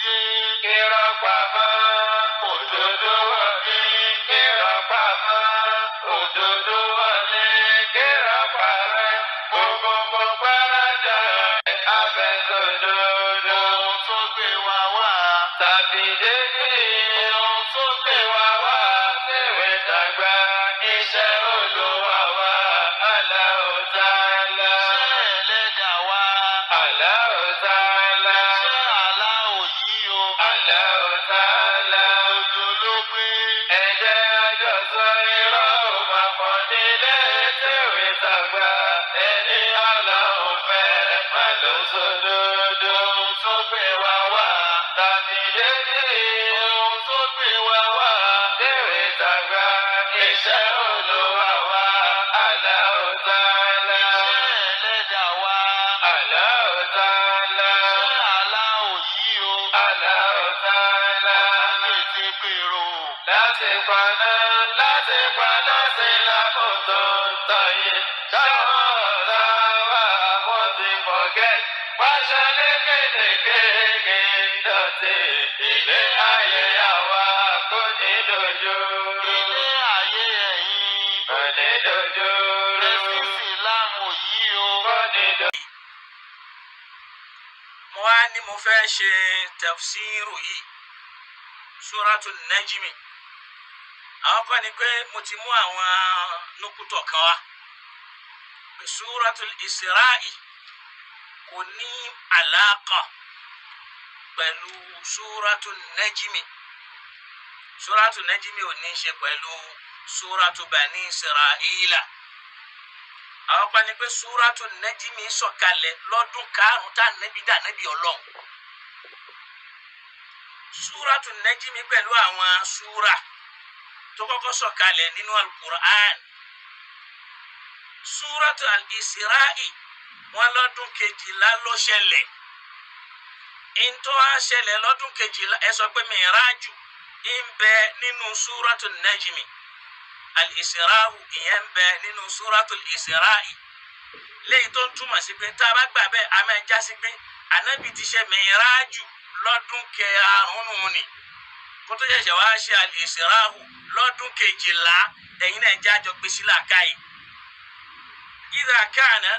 dé. Irọ́ pamọ́, òdodo wọlé. Irọ́ pamọ́, òdodo wọlé. Irọ́ parẹ́, gbogbo gbáradà abẹ́sọ̀dodo. Ohun tó gbé wa wá tàbí débi. Ohun tó gbé wa wá tèwé tàgbà. Iṣẹ́ Olúwa wa, Allahu Ta'ala. Iṣẹ́ ẹlẹ́dàá wa, Allahu Ta'ala. Iṣẹ́ aláwọ̀ yìí o, Allahu Ta'ala. Òjò ló gbé. Ẹ̀jẹ̀ àjọsọ irọ́ ò máa pọ̀ nílé tèwé tàgbà. Ẹni Ọlọ́run fẹ́ má ló sódodo. Ohun tó gbé wa wá tàbí débi. Ohun tó gbé wa wá tèwé tàgbà. Iṣẹ́ Olúwa wa, Allahu Ta'ala. Iṣẹ́ ẹlẹ́dàá wa, Allahu Ta'ala. Iṣẹ́ aláwọ̀ yìí o, Allahu Ta'ala. Ọ̀tá tètè pèrò. Láti paná sí lákòótó ń tàn yìí. Táwọn ọ̀tá wa wọ́n ti forget. Pàṣẹ lékelèké dọ̀tí. Ilé ayé àwa kò ní dojú. Ilé ayé ẹ̀yin kò ní dojú. Ẹ̀sìn Ìsìlámù yìí o kò ní dojú. Mo wá ní mo fẹ́ ṣe tafsiru yìí, Suratu Najmi. Àwọn kan ní pé mo ti mú àwọn nukutọ̀ kan wá pé Suratul Isra'i kò ní àlàkà pẹ̀lú Suratu Najmi. Suratu Najmi ò ní ṣe pẹ̀lú Suratu Bani Isra'ila. Àwọn kan ní pé Suratu Najmi sọ̀kalẹ̀ lọ́dún 5 tá nẹ́bí dà nẹ́bí Ọlọ́run. Suratu Najmi pẹ̀lú àwọn súra tó kọ́kọ́ sọ̀kalẹ̀ nínú Al-Qur'an. Suratu Al-Isra'i wọn lọ́dún 12 ló ṣẹlẹ̀. Ntọ́ á ṣẹlẹ̀ lọ́dún 12, ẹ sọ pé Mi'raju ń bẹ nínú Suratu Najmi, Al-Isra'u ìyẹn ń bẹ nínú Suratu Al-Isra'i. Léyìí tó ń túmọ̀ sí pé tá a bá gbà bẹ́ẹ̀, a máa já sí pé Ànábì ti ṣe Mi'raju lọ́dún 5 ni kó tó ṣẹ̀ṣẹ̀ wá ṣe Al-Isra'u lọ́dún 12. Ẹ̀yin náà jẹ́ àjọ gbèsè làákàyè. Idha kana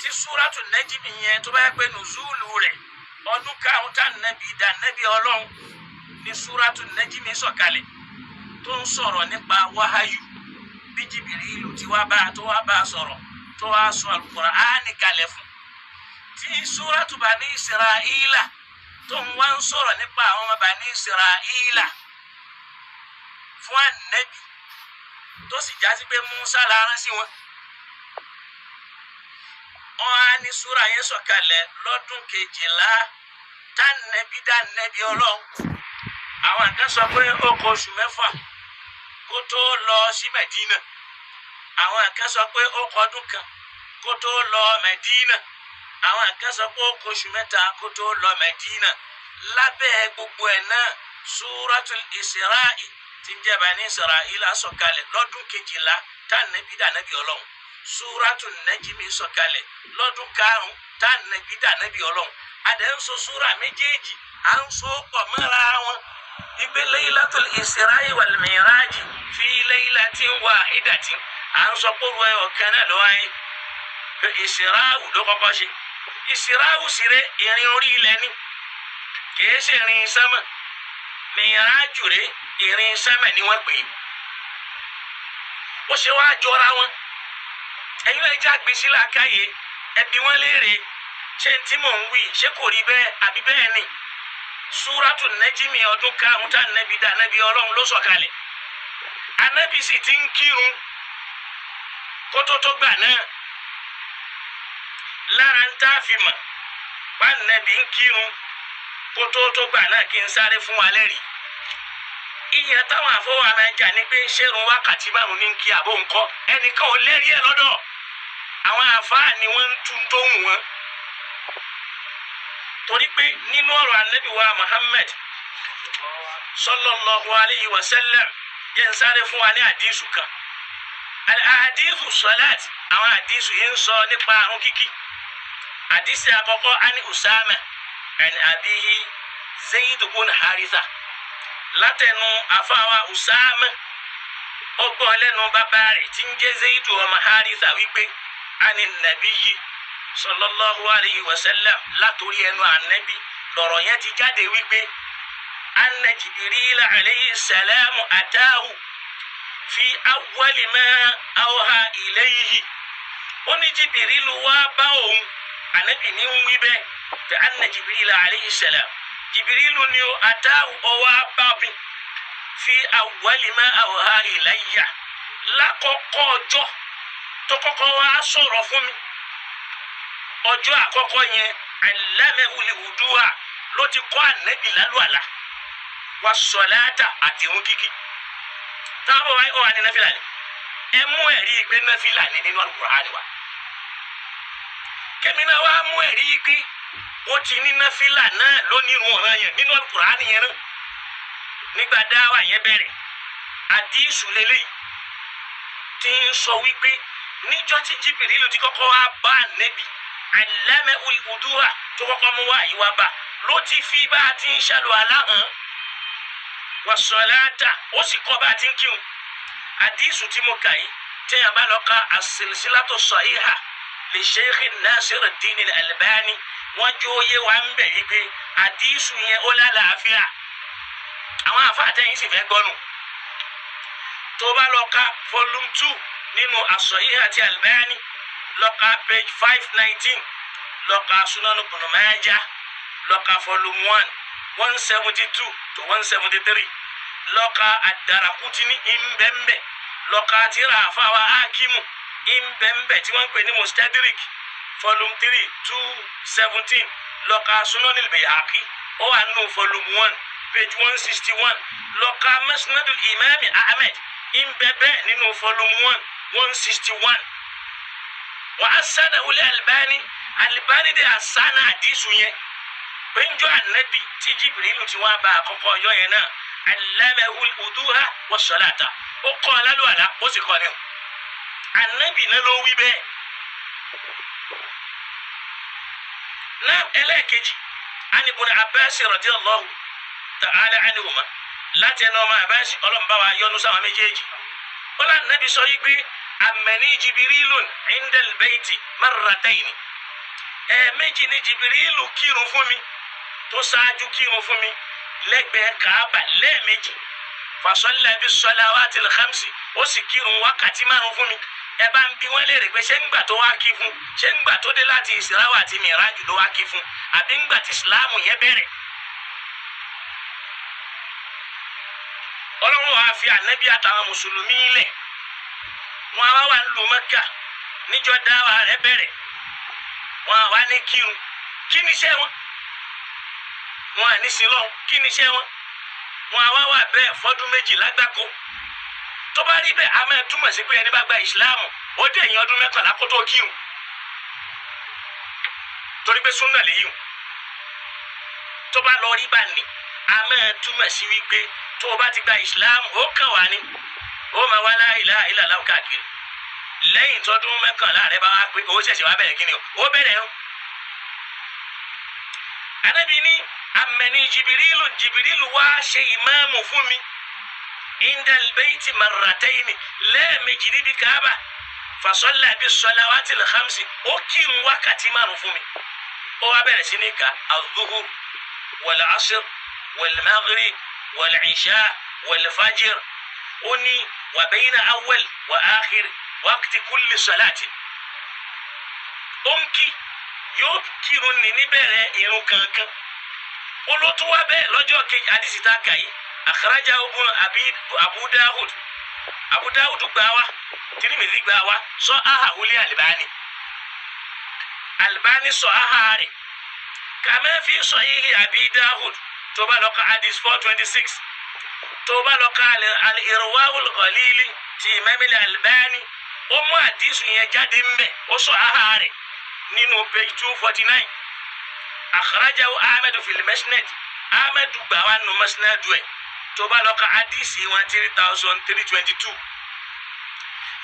tí Suratu Najmi yẹn tó bá yẹ pé nùzúlù rẹ̀ ọdún 5 tá nẹ́bí dá nẹ́bí Ọlọ́run ní Suratu Najmi sọ̀kalẹ̀, tó ń sọ̀rọ̀ nípa wáháyù bí Jìbìrìlù tí wá bá tó wá bá sọ̀rọ̀, tó wá sọ Al-Qur'ani kalẹ̀ fún, tí Suratu Bani Isra'ila tó ń wá ń sọ̀rọ̀ nípa àwọn ọmọ Bani Isra'ila fún ànẹ́bí, tó sì jásí pé Musa la rán sí wọn. Wọn á ní súra yẹn sọ̀kalẹ̀ lọ́dún 12 tánẹ́bí dánẹ́bí Ọlọ́run. Àwọn kan sọ pé ó kọ oṣù 6 kó tó lọ sí Mẹdínà. Àwọn kan sọ pé ó kọ ọdún 1 kó tó lọ Mẹdínà. Àwọn kan sọ pé ó kọ oṣù 3 kó tó lọ Mẹdínà. Lábẹ́ gbogbo ẹ̀ náà, Suratul Isra'i tí ń jẹ́ Bani Isra'ila sọ̀kalẹ̀ lọ́dún 12 tánẹ́bí dánẹ́bí Ọlọ́run. Suratu Najmi sọ̀kalẹ̀ lọ́dún 5 tánẹ́bí dánẹ́bí Ọlọ́run. Adẹ̀ ń sọ súra méjèèjì, à ń so pọ̀ mọ́ra wọn. Ìgbé Laylatul Isra'i wal Mi'raji fi laylatin wahidatin, à ń sọ kóru ẹ̀ ọ̀kan náà ló wáyé. Ìsìráwù ló kọ́kọ́ ṣe. Ìsìráwù sì ré, ìrìn orí ilẹ̀ ni, kìí ṣe ìrìn sánmà. Mi'raju ré, ìrìn sánmà ni wọ́n pè é. Ó ṣe wá jọra wọn. Ẹ̀yin náà já gbèsè làákàyè, ẹbí wọn léèrè, ṣé tí mò ń wí ṣé kò rí bẹ́ẹ̀ àbí bẹ́ẹ̀ ni? Suratu Najmi ọdún 5 tá nẹ́bí dá nẹ́bí Ọlọ́run ló sọ̀kalẹ̀. Ànábì sì ti ń kírun kótó tó gbà náà. Lára ń tá a fi mọ̀ wá nẹ́bí ń kírun kótó tó gbà náà, kí n sáré fún wa lẹ́rìí. Ìyẹn táwọn àfọwọ́ àmà ẹja ní pé ṣérun wákàtí 5 ní kí àbó ńkọ́, ẹnìkan ò lẹ́rìí ẹ̀ lọ́dọ̀ àwọn àfáà ni wọ́n ń tún tó wù wọ́n. Torí pé nínú ọ̀rọ̀ Ànábì wa Muhammad sallallahu alayhi wa sallam, yẹn ń sáré fún wa ní àdísù kan, àdísù sọláàtì. Àwọn àdísù yìí ń sọ nípa àrùn kíkí. Àdísì àkọ́kọ́, ani Usama an abihi. Zayd bun Haritha látẹnu àfáwà Usama, ọgbọ́n lẹ́nu bàbá rẹ̀ tí ń jẹ́ Zayd ọmọ Haritha wípé ani nabiyyi sallallahu alayhi wa sallam, látòrí ẹnu ànábì lọ̀rọ̀ yẹn ti jáde wípé anna Jibril alayhi salamu atahu fi awwali ma awha ilayhi. Ó ní Jibril wá bá òun, ànábì ní ń wí bẹ́ẹ̀ tẹ anna Jibril alayhi salam, Jibril ni ó atahu ọwọ́ bá mi fi awwali ma awha ilayya, lákọ̀ọ́kọ́ ọjọ́ tó kọ́kọ́ wá sọ̀rọ̀ fún mi, ọjọ́ àkọ́kọ́ yẹn allamahu al-wudu'a ló ti kọ́ ànábì lálùwàlá wa sọ̀láàtà àti irun kíkí. Táwọn bọ̀ wá ní náfìlà ni, ẹ mú ẹ̀rí pé náfìlà ni nínú Al-Qur'ani wa. Kẹ́mi náà wá mú ẹ̀rí pé ó ti ní náfìlà náà lónìí irun ọ̀ràn yẹn nínú Al-Qur'ani yẹn náà. Nígbà dáwà yẹn bẹ̀rẹ̀, àdísù lélẹ́yìí ti ń sọ wípé níjọ́ tí Jibrilu ti kọ́kọ́ wá bá ànábì allamahu al-wudu'a tó kọ́kọ́ mú wá yìí wá bá, ló ti fi bá a ti ń ṣàlùwàlá hàn wa sọláàtà, ó sì kọ́ bá a ti ń kírun. Àdísù tí mo kà yìí, téèyàn bá lọ ka as-silsilatu sahiha li Sheikh Nasiruddin al-Albani, wọ́n jó yé wa ń bẹ̀ wípé àdísù yẹn ó lálàáfíà. Àwọn àfáàtẹ́yìn sì fẹ́ gbọ́nù. Tó bá lọ ka volume 2 nínú as-Sahiha ti Albani, lọ ka page 519, lọ ka Sunan Ibn Majah, lọ ka volume 1 172 to 173, lọ ka Ad-Daraqutni ìmbẹ̀mbẹ̀, lọ ka tírà àfáwà Hakimu ìmbẹ̀mbẹ̀ tí wọ́n ń pè ní Mustadrik volume 3 217, lọ ka Sunan al-Bayhaqi ó wà nínú volume 1 page 161, lọ ka Musnadul Imami Ahmed ìmbẹ̀bẹ̀ nínú volume 1 161. Wa asanahu al-Albani, Albani de asana àdísù yẹn gbẹ́njọ́ ànábì tí Jibrilu ti wá bá àkọ́kọ́ ọjọ́ yẹn náà allamahu al-wudu'a was-salata, ó kọ́ alálùwàlá ó sì kọ́ ni o. Ànábì náà ló wí bẹ́ẹ̀. Náà ẹlẹ́ẹ̀kejì, an Ibn Abbas radiyallahu ta'ala anhuma, láti ẹnu ọmọ Abbas ọlọ́mùbá wa yọ́nú sáwọn méjèèjì, ó lá ànábì sọ yí pé amani Jibrilun inda al-bayti marrataini, ẹ̀ẹ̀mejì ni Jibrilu kírun fún mi, tó ṣáájú kírun fún mi lẹ́gbẹ̀ẹ́ Kaaba lẹ́ẹ̀mejì, fasalla bis salawatil khamsi, ó sì kírun wákàtí márùn fún mi. Ẹ bá ń bi wọ́n léèrè pé ṣé ńgbà tó wá kí fún, ṣé ńgbà tó dé láti Ìsìráwà àti Mìrájù ló wá kí fún, àbí ńgbà tí Ìsìláàmù yẹn bẹ̀rẹ̀? Ọlọ́run wàá fi ànábì àtàwọn mùsùlùmí lẹ̀, wọn á wà lù Mẹ́kà níjọ́ dáwà rẹ̀ bẹ̀rẹ̀, wọn wá ní kírun. Kí ni iṣẹ́ wọn? Wọn à ní sin lọ́hùn. Kí ni iṣẹ́ wọn? Wọn àwa wà bẹ́ẹ̀ fọ́dún méjìlá gbáko. Tó bá rí bẹ́ẹ̀, a máa túmọ̀ sí pé ẹni bá gba ìsìláàmù ó dé ẹ̀yìn ọdún mẹ́kànlá kó tó kírun, torí pé súnà lèyí o. Tó bá lọ rí bá ní, a máa túmọ̀ sí wípé tó o bá ti gba ìsìláàmù ó kàn wá ní, ó máa wá la ilaha illallah káàkiri. Lẹ́yìn tọdún mẹ́kànlá rẹ bá wá pé ó ṣẹ̀ṣẹ̀ wá bẹ̀rẹ̀ kíni o, ó bẹ̀rẹ̀ o. Ànábì ní amẹni Jibirilu, Jibirilu wá ṣe ìmáàmù fún mi indal bayti marrataini, lẹ́ẹ̀mejì níbi Kaaba, fasalla bis salawatil khamsi, ó kírun wákàtí márùn fún mi. Ó wá bẹ̀rẹ̀ sí ní ka az-zuhur wal asr wal maghrib wal isha wal fajr, ó ní wa bayna awwal wa akhir waqti kulli salati. Ó ń kí yóò kírun ní níbẹ̀rẹ̀ irun kankan. Olótú wa bẹ́ẹ̀ lọ́jọ́ kejì àdìsí tá a kà yìí, akhraja ibn Abu Dawud, Abu Dawud gbà wá, Tirmidhi gbà wá, sọ aha wuli Albani, Albani sọ aha rẹ̀ kama fi sahihi Abi Dawud, tó bá lọ ka hadith 426, tó bá lọ ka al-Irwa'ul Ghalili ti Imam Albani, ó mú àdìsí yẹn jáde ńbẹ, ó sọ aha rẹ̀ nínú page 249. Akhrajahu Ahmed fil Musnad, Ahmed gbà wá nínú Musnad ẹ̀, tó bá lọ ka àdìsí wọn 3322.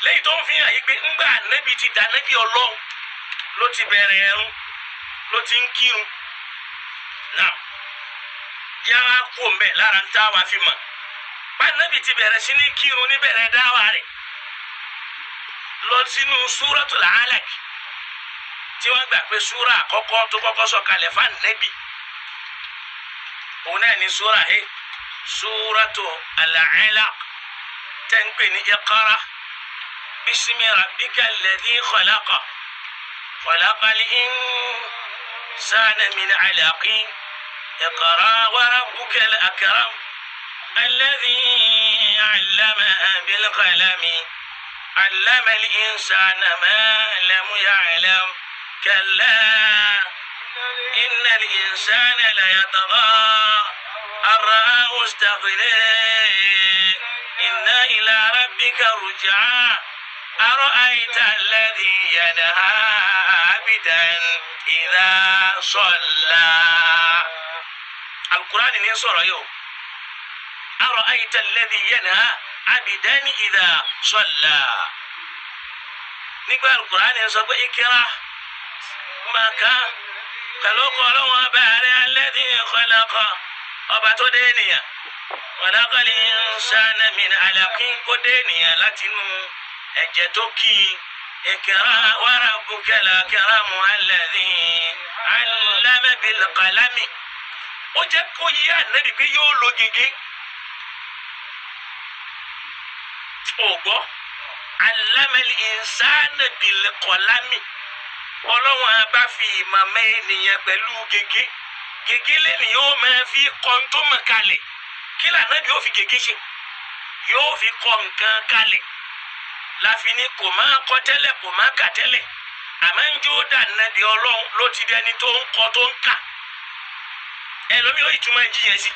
Lẹ́yìn tó ń fi hàn yí pé ńgbà ànábì ti dà ànábì Ọlọ́run ló ti bẹ̀rẹ̀ ẹ̀rún, ló ti ń kírun. Náà Yára kú mbẹ lára ń tá wa fi mọ̀. Bánabi ti bẹ̀rẹ̀ sí ní kírun níbẹ̀rẹ̀ dáwà rẹ̀ lọ sínú Súratul Alaq tí wọ́n gbà pé súra àkọ́kọ́ tó kọ́kọ́ sọ̀kalẹ̀ fún Ànábì òun náà ní súra he Súratul Alaq tẹ́ ń pè ní Iqra bismi rabbikal ladhi khalaqa khalaqal insana min alaqin iqra wa rabbukal akram. الذي علم بالقلم علم الإنسان ما لم يعلم كلا إن الإنسان ليطغى أن رآه استغنى إن إلى ربك الرجعى أرأيت الذي ينهى عبدا إذا صلى القرآن ní sọ̀rọ̀ yìí o. أرأيت الذي ينهى عبدا إذا صلى nígbà Al-Qur'ani sọ pé ikra màkà pẹ̀lú ọlọ́wọ́n ọba rẹ̀ alladhi khalaqa ọba tó dé ènìyàn khalaqal insana min alaqin kó dé ènìyàn látinú ẹ̀jẹ̀ tó kí i ikra wa rabbukal akramu alladhi 'allama bil qalami. Ó jẹ́ kó yí Ànábì pé yóò lo gègé. Ògbọ́ alámẹ́lì ìnsáná bìlẹ̀kọ̀lámì ọlọ́wọ́n bá fi ìmọ̀mọ́ ènìyàn pẹ̀lú gègé. Gègé lẹ́nu yóò máa fi kọ́ tó mọ̀ kalẹ̀. Kí lànà bí yóò fi gègé ṣe? Yóò fi kọ́ nǹkan kalẹ̀. Láfi ní kò máa kọ́ tẹ́lẹ̀ kò máa kà tẹ́lẹ̀. Àmọ́ ń jó dànàbí ọlọ́run ló ti dẹni tó ń kọ́ tó ń kà. Ẹlòmíì ó ìtumọ̀ jiyàn sí.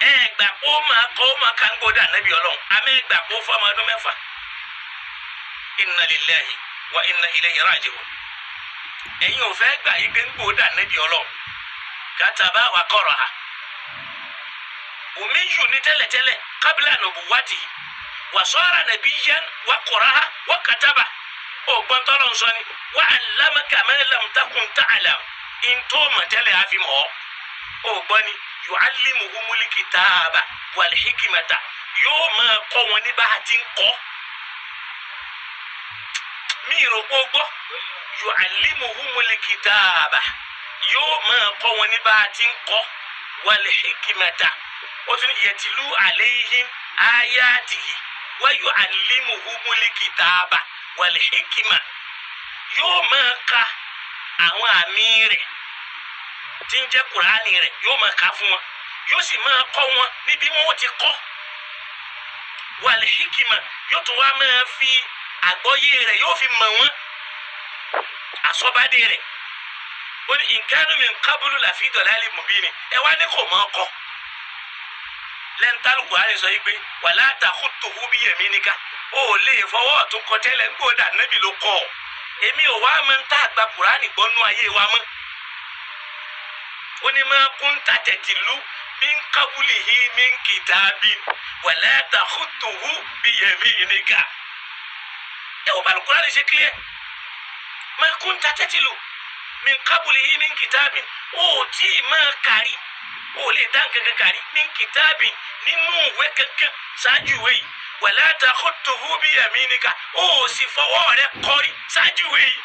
Ẹ gbà kó máa kọ́ ó máa ká ń gbódà nábì ọlọ́run àmọ́ ẹ gbà kó fọmọ ọdún mẹ́fà. Inna lillahi wa inna ilayhi raji'un. Ẹ̀yin ò fẹ́ gbà yí pé ń gbódà nábì ọlọ́run. Kataba wa qara'a. Umiyu ní tẹ́lẹ̀tẹ́lẹ̀ qabla nubuwwatihi wa sara nabiyyan wa qara'a wa kataba. Ògbọ́n tọ́lọ̀ ń sọ ni wa 'allamaka ma lam takun ta'lam. Ntọ́ mọ̀tẹ́lẹ̀ àfi mọ́ ògbọ́n ni yu'allimuhumul kitaba wal hikmata yóò máa kọ́ wọn ní bá a ti ń kọ́. Mi rò pé ó gbọ́ yu'allimuhumul kitaba yóò máa kọ́ wọn ní bá a ti ń kọ́ wal hikmata ó tún yatlu alayhim ayatihi wa yu'allimuhumul kitaba wal hikma yóò máa ka àwọn àmì rẹ̀ tí ń jẹ́ kùránì rẹ̀ yóò máa kà fún wọn yóò sì máa kọ́ wọn níbi wọn ti kọ́ wal hikima yóò tún wá máa fi àgbọ́yé rẹ̀ yóò fi mọ̀ wọ́n àsọ́bádé rẹ̀ ó ní in kanu min qablu lafi dalalin mubini ẹ wá ní kò mọ́ ọkọ lẹ́ńtàlù kùránì sọ yìí pé wala takhutuhu biyaminika ó lè fọwọ́ ọ̀tún kọ tẹ́lẹ̀ ń gbọ́dọ̀ ànábì ló kọ́ ọ èmi ò wá máa ń tá àgbà kùránì gbọ́nú ayé wa mọ́. Ó ní ma kunta tatlu min qablihi min kitabin wala takhutuhu biyaminika. Ẹ wò bá Kùránì ṣe clear. Ma kunta tatlu min qablihi min kitabin ó tí ì máa kárí ó lè dá nǹkan kan kárí min kitabin nínú ìwé kankan ṣáájú ìwé yìí wala takhutuhu biyaminika ó sì fọwọ́ rẹ̀ kọrí ṣáájú ìwé yìí.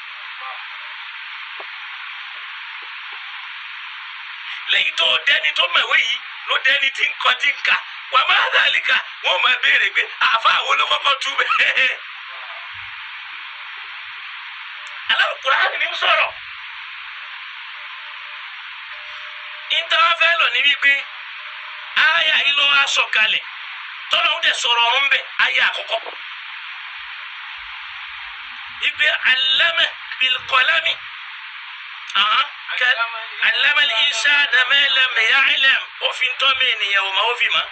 Lẹ́yìn tó dẹni tó mọ̀wé yìí ló dẹni tí ń kọ́ tí ń kà wà má dàlíkà wọ́n máa béèrè pé àfa àwọn ló kọ́kọ́ tú bẹ́ẹ̀. Al-Qur'ani ní sọ̀rọ̀. Ìta wá fẹ́ lọ ní wípé àyà yìí ló wá sọ̀kalẹ̀ tọ́lọ́ ń dẹ̀ sọ̀rọ̀ ọ̀run bẹ̀ àyà àkọ́kọ́. Ìgbé allama bil qalami. Allama al-insana ma lam ya'lam ó fi ń tọ́ mi ènìyàn ò máa ó fi mọ́.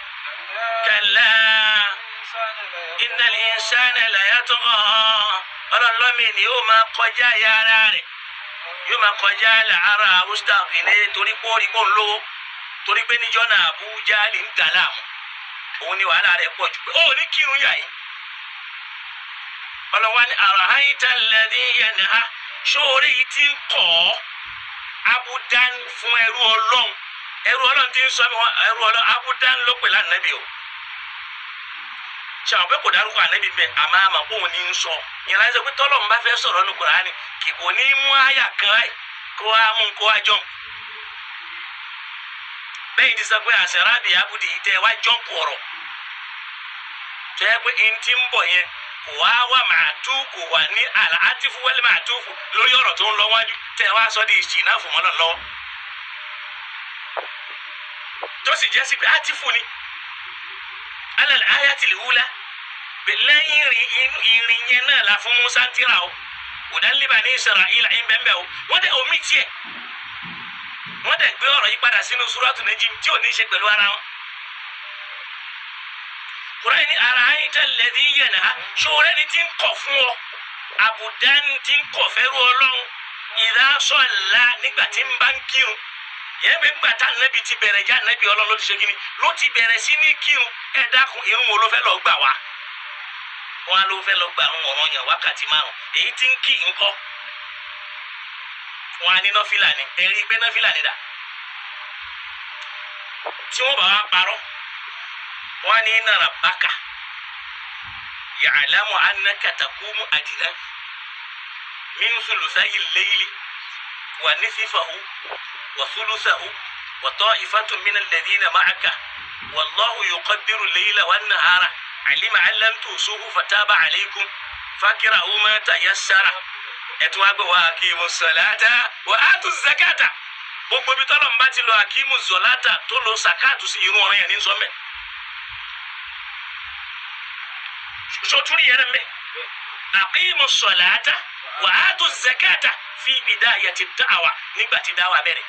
Kalla innal insana la yatgha ọlọ́run lọ́mọ ènìyàn yóò máa kọjá yàrá rẹ̀ yóò máa kọjá làárà awúsítàkìlẹ̀ torí pé ó rí kó ń lówó torí pé níjọ́ náà Àbújá lè ń dà láàmú òun ni wàhálà rẹ̀ pọ̀ jù pé ó ní kírun yà yín. Ọlọ́wà ní ara'ayta alladhi yanha sóòrè yìí ti ń kọ́ ọ́ Abudan fún ẹrú Ọlọ́run, ẹrú Ọlọ́run ti ń sọ ẹrú Ọlọ́run abudan ló pè lánàbì o. Ṣàwọn pé kò dárúkọ ànábì bẹ, àmọ́ àmọ́ kóun ní ń sọ yẹn láti sọ pé tọ́lọ́run bá fẹ́ sọ̀rọ̀ ní Kùránì kì kò ní mú àyà kan láì kó wá mú kó wá jọ̀m. Bẹ́ẹ̀ ti sọ pé àṣẹrábì abudi yìí tẹ́ wá jọ́ǹpù ọ̀rọ̀ tó yẹ pé n ti ń bọ̀ yẹn kò wá wà máa tú kò wà ní àlà átífù wẹ́lẹ́ máa tú lórí ọ̀rọ̀ tó ń lọ wájú tẹ́ wá sọ di ìṣìnà fún mọ́nà lọ́wọ́ tó sì jẹ́ sí pé átífù ni alẹ́ ayatil ula lẹ́yìn ìrìn yẹn náà la fún Musa tíra o òdàlíbà ní Isra'ila ìbẹ̀ǹbẹ̀ o wọ́n dẹ̀ omi tiẹ̀ wọ́n dẹ̀ gbé ọ̀rọ̀ yìí padà sínú Suratu Najm tí ò ní í ṣe pẹ̀lú ara wọn. Kùránì ní ara'ayta alladhi yanha ṣòro ẹni tí ń kọ̀ fún ọ àbùdán tí ń kọ̀ fẹ́rù Ọlọ́run idha salla nígbà tí ń bá ń kírun yẹn bẹ gbà tá nàbì ti bẹ̀rẹ̀ já nàbì Ọlọ́run ló ti ṣe kíni ló ti bẹ̀rẹ̀ sí ní kírun. Ẹ dákun irun wo ló fẹ́ lọ gbà wá? Wọn á ló fẹ́ lọ gbà àwọn ọ̀ràn yẹn wákàtí márùn èyí tí ń kí ńkọ́ wọn á ní nọ́fìlà ni ẹ̀rí pé nọ́fìlà ni dà tí wọ́n bá wá parọ́ wọn á ní inna rabbaka ya'lamu annaka taqumu adna min thuluthayi al-layli wa nisfahu wa thuluthahu wa ta'ifatun min alladhina ma'aka wallahu yuqaddiru al-layla wan-nahara alima an lam tusuhu fataba alaykum fakira'u ma tayassara. Ẹtù wá gbé wa akimu salata wa atu zakata. Gbogbo ibi tọ́lọ̀ ń bá ti lọ akimu zọláta tó lọ sàkáàtù sí irun ọ̀rẹ́ yẹn ní sọ́mẹ́ sọtúrì yẹn mẹ́ akimu salata wa atu zakata fi bidayati da'wa nígbà tí dáwà bẹ̀rẹ̀.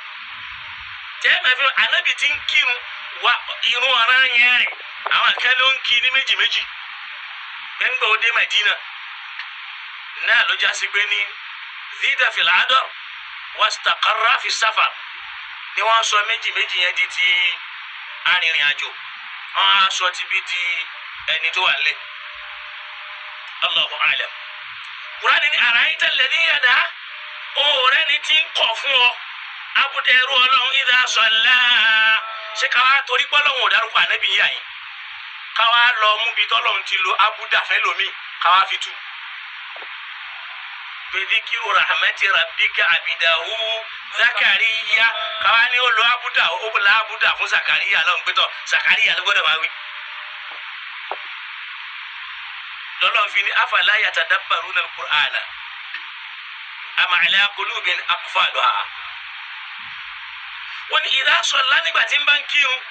Tẹ́ẹ̀mẹ́ fi anabi ti ń kírun wa irun ọ̀rẹ́ yẹn rẹ̀ àwọn kan ló ń kí ní méjì méjì gbẹ̀ngbẹ̀ òde Madina náà ló jásí pé ní zida fil adar wastaqarra fi safar ni wọ́n sọ méjì méjì yẹn di ti arìnrìn àjò, wọ́n á sọ ti bí di ẹni tó wà lé. Allahu a'lam. Kùránì ní ara'ayta alladhi yanha òòrẹ́ ni ti ń kọ̀ fún ọ abudẹ́rú Ọlọ́run idha salla. Ṣé káwá torí pé Ọlọ́run ò dárúkọ ànábì yíyá yìí káwá lọ mú bi tọ́lọ́run ti lo abuda fẹ́ lomi káwá fi tú. Bedikiru rahmati rabbika abidahu Zakariya káwá ní ó lo abuda ó la abuda fún Zakariya lọ́n pẹ́tọ́ Zakariya ló gbọ́dọ̀ máa wí. Lọ́lọ́run fi ní afala yatadabbaruna al-Qur'ana am ala qulubin aqfaluha. Wọ́n ní idha salla nígbà tí ń bá ń kírun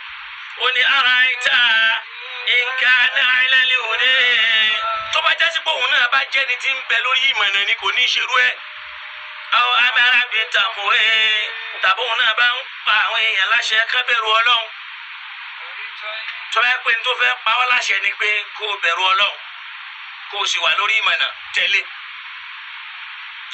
ó ní ara'ayta in kana 'ala al-huda. Tó bá jásí pé òun náà bá jẹ́ni tí ń bẹ lórí ìmọ̀nà ni kò ní í ṣerú ẹ̀. Aw amara bit-taqwa tàbí òun náà bá ń pa àwọn èèyàn láṣẹ ká bẹ̀rù Ọlọ́run. Tó bá pé tó fẹ́ pa ọ́ láṣẹ ni pé kó o bẹ̀rù Ọlọ́run kó o sì wà lórí ìmọ̀nà tẹ̀lé.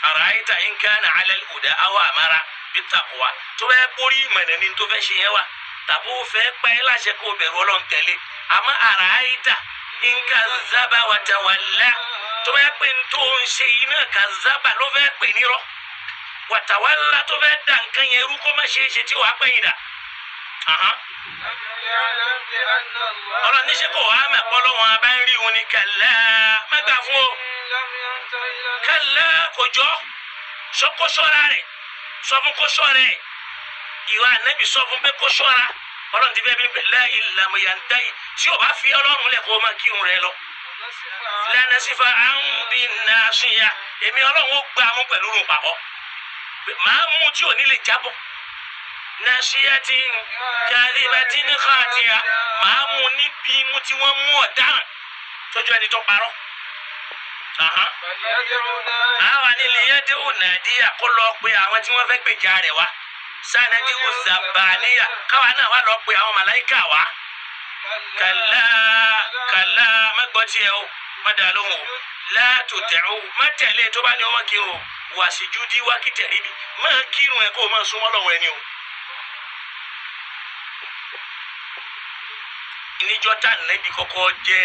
Ara'ayta in kana 'ala al-huda aw amara bit-taqwa. Tó bá kórí ìmọ̀nà ni tó fẹ́ ṣe yẹn wà tàbí ó fẹ́ pa ẹ́ láṣẹ kó o bẹ̀rù Ọlọ́run tẹ̀lé. Àmọ́ ara'ayta in kazzaba wa tawalla tó bá pè ní tó ń ṣe yìí náà kazzaba ló fẹ́ pè nírọ́ wa tawalla tó fẹ́ dà nǹkan yẹn rú kó má ṣe é ṣe tí wàá pẹ́yìn dà. Ọlọ́run ní ṣe kò wá mẹ́ kọ́ lọ́wọ́n abá ń rí òun ní kalla má gbà fún o kalla kò jọ sọ kó ṣọ́ra rẹ̀ sọ fún kó ṣọ́ra rẹ̀ ìwà ànábì sọ fún pé kó ṣọ́ra. Ọlọ́run ti fẹ́ bí pé la ilaha yantahi tí o bá fi Ọlọ́run lẹ̀ kó o máa kírun rẹ lọ. Lánàṣífà àǹbí nàṣíyà èmi Ọlọ́run ó gbà mú pẹ̀lú rùn papọ̀ màá mú tí ò ní lè jábọ̀. Nàṣíyà ti kàdíbà tí ní kàtìyà màá mú níbi imú tí wọ́n mú ọ̀daràn tójú ẹni tó parọ́. Àwa nílé yẹn dé ònàdíyà kó lọ pe àwọn tí wọ́n fẹ́ gbèjà rẹ̀ wá. Sanadi uzabaniya káwa náà wà lọ pe àwọn màláìka wá. Kàlá kàlá má gbọ́ tiẹ̀ o má dà lóhùn o látò tẹ̀ o má tẹ̀lé tó bá ní ọmọ kírun o wà sí júdí wá kí tẹ̀lé bí má kírun ẹ̀ kó o má súnmọ́ lọ́wọ́ ẹni o. Níjọ́ tá nàbí kọ́kọ́ jẹ́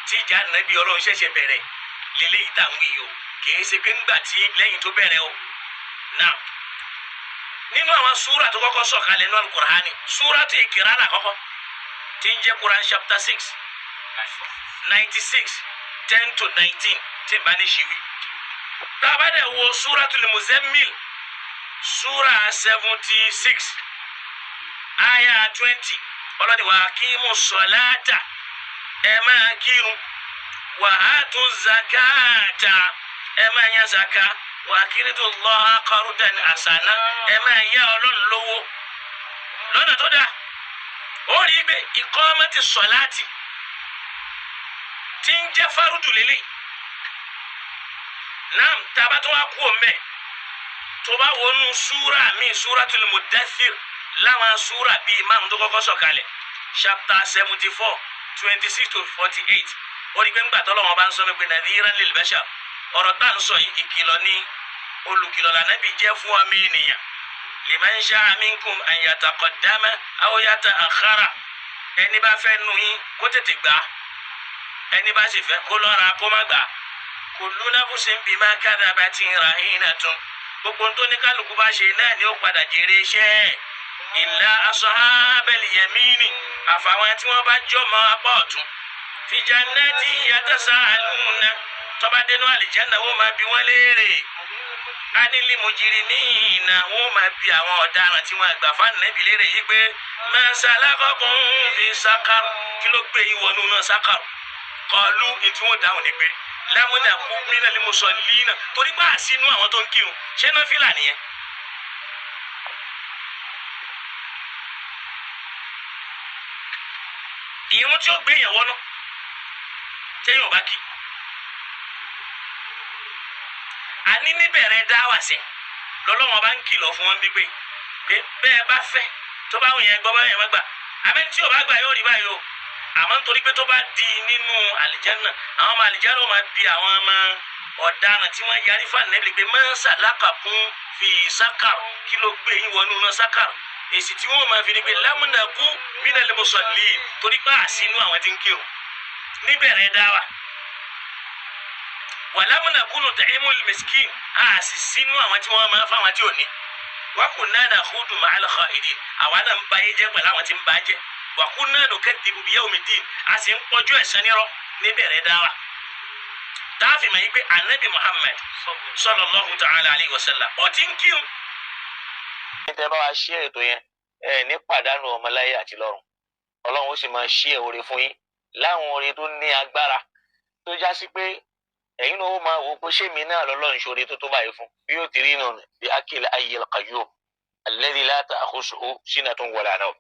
tíjà nàbí Ọlọ́run ṣẹ̀ṣẹ̀ bẹ̀rẹ̀ lélẹ́yìí tá à ń wí o kì í ṣe pé ńgbà tí lẹ́yìn tó bẹ̀rẹ̀ o náà. Nínú àwọn súra tó kọ́kọ́ sọ̀kalẹ̀ nínú Al-Qur'ani, súra tó Ìkìrá làkọ́kọ́ tí ń jẹ́ Quran chapter 6 96 10 to 19, tí n bá ní ṣíwí. Tá a bá dẹ̀ wo Súratul Muzammil, súra 76 aya 20, ọlọ́ni wa aqimu ssalata, ẹ máa kírun, wa atu zakata, ẹ máa yan zaka, wa aqridu Allaha qardan hasana, ẹ máa yá Ọlọ́run lówó lọ́nà tó dáa. Ó rí i pé iqamati ssalati tí ń jẹ́ fárúdù lélẹ̀ naam. Taba tó wá kú o mbẹ, tó bá wọnú súra mi, Súratul Mudaththir, láwọn súra bíi márùn tó kọ́kọ́ sọ̀kalẹ̀, chapter 74 26 to 48, ó rí i pé ńgbà tọ́lọ́wọ́n bá ń sọ mi pé nadhiran lil bashar, ọ̀rọ̀ tá à ń sọ yìí, ìkìlọ̀ ní, olùkìlọ̀ lànàbì jẹ́ fún ọmọ ènìyàn. Liman sha'a minkum an yataqaddama aw yata'akhkhara, ẹni bá fẹ́ nu yín kó tètè gbà, ẹni bá sì fẹ́ kó lọ́ra kó má gbà. Kullu nafsin bima kadhabat rahinatun, gbogbo tó ní kálukú bá ṣe náà ni ó padà jèrè iṣẹ́ ẹ̀. Illa ashabal yamini, àfàwọn tí wọ́n bá jọmọ apá ọ̀tún. Fi jannati yatasaaluna, tó bá dénú àlìjáná, wọ́n máa bi wọ́n léèrè. Anil mujrimina, wọ́n máa bi àwọn ọ̀daràn tí wọ́n àgbà fáànù léèrè yìí pé ma salakakum fi saqar, kí ló gbé yín wọnú náà saqar? Qalu, ní tí wọ́n dáhùn ní pé lam naku minal musallina, torí bá a sínú àwọn tó ń kírun. Ṣé náà fìlà nìyẹn? Ìrun tí ó gbé yẹn wọnú téèyàn bá kí àní níbẹ̀rẹ̀ dáwàsẹ̀ lọ́lọ́wọ́n bá ń kìlọ̀ fún wọn gbígbé pé bẹ́ẹ̀ bá fẹ́ tó bá wùn yẹn gbọ́, bá yẹn má gbà, àmẹ́ tí ò bá gbà yóò rí báyìí o. Àmọ́ nítorí pé tó bá di nínú àlìjáná, àwọn ọmọ àlìjáná ó máa bi àwọn ọmọ ọ̀daràn tí wọ́n yarí fún ànẹ́bí pé ma salakakum fi sakar, kí ló gbé yín wọnú náà sakar? Èsì tí wọ́n máa fi ni pé lam naku minal musallin, torí pé àsínú àwọn tí ń kírun níbẹ̀rẹ̀ dáwà, wa lam naku nut'imul miskin, àsì sínú àwọn tí wọ́n máa fáwọn tí ò ní, wa kunna nakhudu ma'al kha'idin, àwa náà ń ba yé jẹ́ pẹ̀lú àwọn tí ń ba jẹ́, wa kunna nukadhibu bi yawmiddin, a sì ń pọ́jú ẹ̀sán nírọ́ níbẹ̀rẹ̀ dáwà. Táàfin mọ̀ yí pé anabi Muhammad sallallahu ta'ala alayhi wa sallam ọtí ń kírun. Tẹ́ bá wa ṣí ètò yẹn, ẹ ní pàdánù ọmọláyé àti lọ́run. Ọlọ́run ó sì máa ṣí ẹ oore fún yín láwọn oore tó ní agbára tó já sí pé ẹ̀yin náà ó máa wò ó pé ṣé mi náà lọ́lọ́run ṣoore tó tó báyìí fún bí yóò ti rí nù bí akil ayyil qayyum alladhi la ta'khusuhu sinatun wala nawm.